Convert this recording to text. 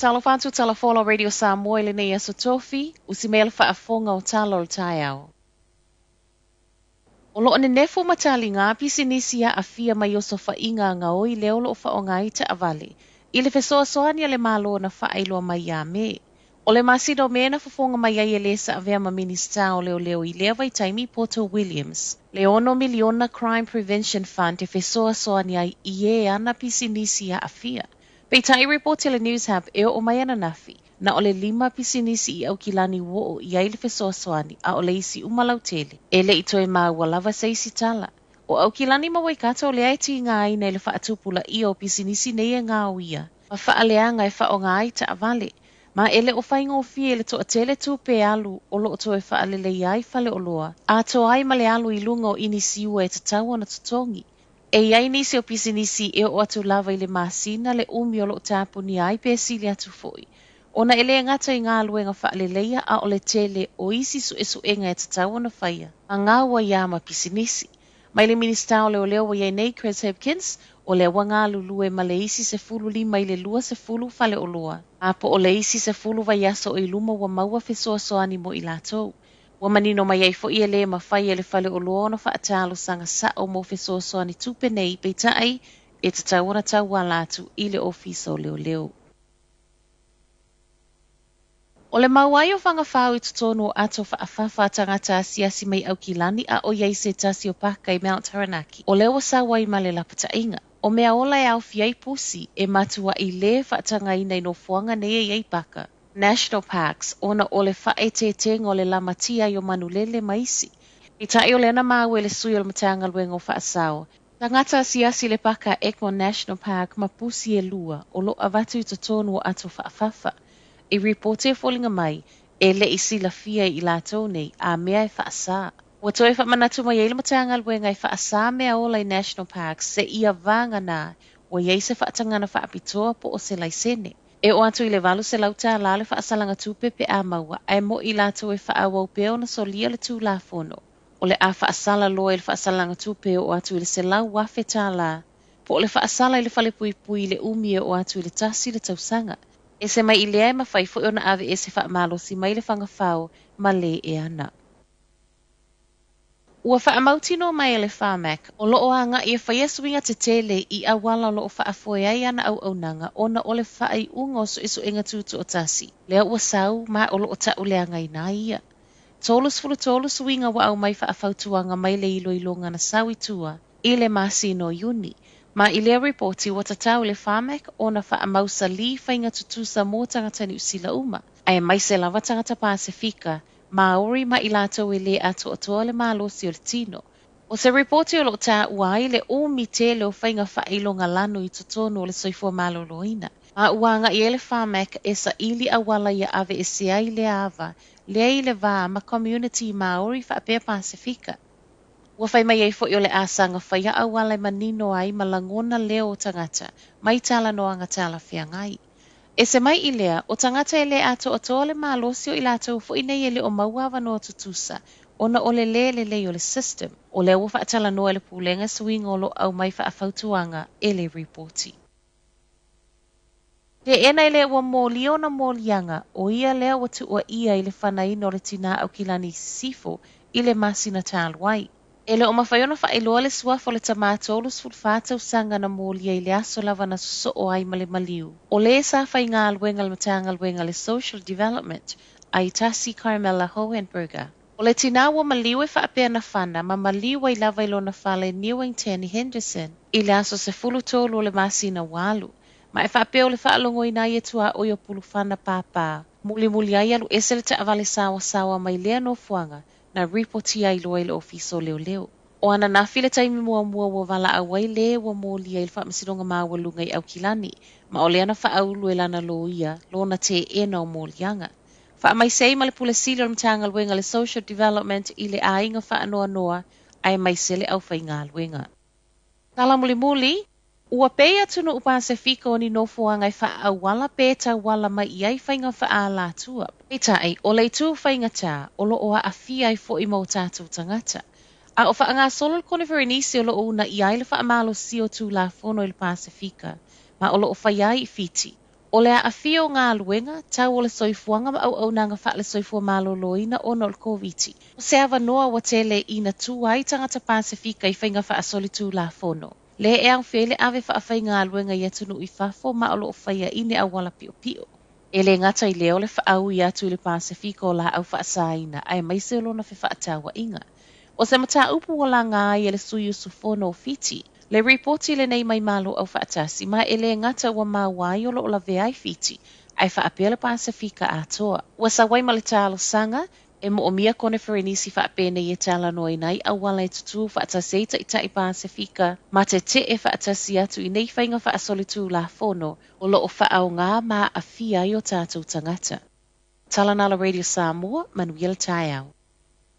Faatalofa atu Tala Folau Radio Samoa i lenei aso Tofi, usi mai le faafofoga o tala o le taeao. O loo nenefu ma taliga pisinisi aafia mai osofaiga gaoi lea o loo faaaoga ai taavale i le fesoasoani a le Malo na faailoa mai ia Me. O le masina o Me na fofoga mai ai e le sa avea ma Minisita o Leoleo i lea vaitaimi Poto Williams, le $6 miliona Crime Prevention Fund e fesoasoani ai i e ana pisinisi aafia. Peitai ripoti le News Hub e oo mai ananafi, na o le 5 pisinisi i Aukilani ua oo i ai le fesoasoani a o le isi uma lautele. E le i toe maua lava se isi tala. O Aukilani ma Waikato lea e tigaina i le faatupulaia o pisinisi nei e gaoia, ma faaleaga e faaaoga ai taavale. Ma e le o faigofie i le toatele tupe alu o loo toe faaleleia ai faleoloa, atoa ai ma le alu i luga o inisiua e tatau ona totogi. E i ai nisi o pisinisi e oo atu lava i le masina le umi o loo tapunia ai pe sili atu foi. Ona e le gata i galuega faaleleia a o le tele o isi suesuega e tatau ona faia. Ma gaua ia ma pisinisi. Mai le Minisita o Leoleo ua i ai nei Chris Hipkins, o lea ua galulue ma le isi 15 i le 20 faleoloa. A po o le isi 10 vaiaso i luma ua maua fesoasoani mo i latou. Ua manino mai ai foi e le mafai e le faleoloa ona faatalosaga sao mo fesoasoani tupe nei peitai e tatau ona tauala atu i le ofisa o Leoleo. O le mau ai o Fagafau i totonu o ato faafafa a tagata asiasi mai Aukilani a o i ai se tasi o paka i Mount Taranaki. O lea ua sau ai ma le lapataiga. O mea ola e aofia ai pusi e matuai le faatagaina i nofoaga nei e i ai paka. National Parks, ona o le faaeteetega o le lamatia ai o manulele ma isi. Peitai o lea na maua e le sui o le Matagaluega o Faasao. Tagata asiasi le paka Egmont National Park ma pusi e 2 o loo avatu i totonu o ato faafafa. I ripoti e foliga mai, e le i silafia i latou nei a mea e faasā. Ua toe faamanatu mai ai le Matagaluega e faasā mea ola i National Parks seia vagana ua i ai se faatagaga faapitoa po o se laisene. E oo atu i le $800 le faasalaga tupe pe a maua ae mo i latou e faaauau pea ona solia le Tulafono. O le a faasala loa i le faasalaga tupe e oo atu i le $100,000 po o le faasala i le falepuipui i le umi e oo atu i le 1 le tausaga. E se mai i lea e mafai foi ona aveese faamalosi mai le Fagafau ma le e ana. Ua faamautinoa mai e le Pharmac o loo agai e faia suiga tetele i auala o loo faafoe ai ana auaunaga ona o le faaiuga o suesuega tutoatasi. Lea ua sau ma o loo tauleagaina ai ia. 33 suiga ua aumai faafautuaga mai le iloiloga na sau i tua i le masina o Iuni. Ma i lea ripoti ua tatau i le Pharmac ona faamausalī faiga tutusa mo tagata Niu Sila uma. Aemaise lava tagata Pasefika, Maori ma i latou e le atoatoa le malosi o le tino. O se ripoti o loo taua ai le umi tele o faiga faailoga lanu i totonu o le soifua maloloina. Ma ua agai ai le Pharmac e saili auala ia aveese ai lea ava, lea i le va ma community Maori faapea Pasefika. Ua fai mai ai foi o le a saga faia auala e manino ai ma lagona leo o tagata mai talanoaga talafeagai. E se mai i lea, o tagata e le atoatoa le malosi o i latou foi nei e le o maua avanoa tutusa, ona o le le lelei o le system. O lea ua faatalanoa e le pulega suiga o loo aumai faafautuaga e le ripoti. Teena i le ua molia ona moliaga, o ia lea ua tuuaia i le fanaina o le tinā Aukilani i Sisifo i le masina talu ai. E le o mafai ona faailoa le suafa o le tamā 34 tausaga na molia i le aso lava na sosoo ai ma le maliu. O le sa faigaluega le Matagaluega le Social Development, Aitasi Carmela Hohenberger. O le tinā ua maliu e faapea na fana ma maliu ai lava i lona fale Newington i Henderson i le aso 13 o le masina ua alu. Ma e faapea o le faalogoina ai e tuaoi o Pulufana pāpā. Mulimuli ai alu ese le taavale sawasawa mai lea nofoaga na ripotia ai loa i le ofisa o Leoleo. O ananafi le taimi muamua ua valaau ai le ua molia i le Faamasinoga Maualuga i Aukilani, ma o lea na faaulu e lana loia lona teena o moliaga. Faamaise ai ma le Pule Sili o le Matagaluega le Social Development i le aiga faanoanoa aemaise le aufaigaluega. Tala mulimuli, ua pei atunuu Pasefika o ni nofoaga e faaauala pe tauala mai i ai faiga faaalatua. Peitai, o le itu faigata o loo aafia ai foi ma o tatou tagata. A o faagasolo le koneferenisi o loo uunaia ai le faamalosia o Tulafono i le Pasefika, ma o loo faia ai i Fiti. O le aafia o galuega tau o le soifuaga ma auaunaga faale-soifua maloloina ona o le Koviti, o se avanoa ua tele ina tu ai tagata Pasefika i faiga faasolitulafono. Lē e aofia ai le ave faafaigaluega i atunuu i fafo ma o lo o faia i ni auala piopio. E le gata i lea o le faaui atu i le Pasefika o laau faasaina aemaise o lona fefaatauaiga. O se mataupu ua laga ai e le sui usufono o Fiti le ripoti lenei mai Malo Aufaatasi ma e le gata ua maua ai o lo o lavea ai Fiti ae faapea le Pasefika atoa. Ua sau ai ma le talosaga e moomia koneferenisi faapenei e talanoaina ai auala e tutū faatasi ai taitai Pasefika ma tetee faatasi atu i nei faiga faasolitulafono o lo o faaaogā ma aafia ai o tatou tagata. Talanoa Radio Samoa, manuia le taeao.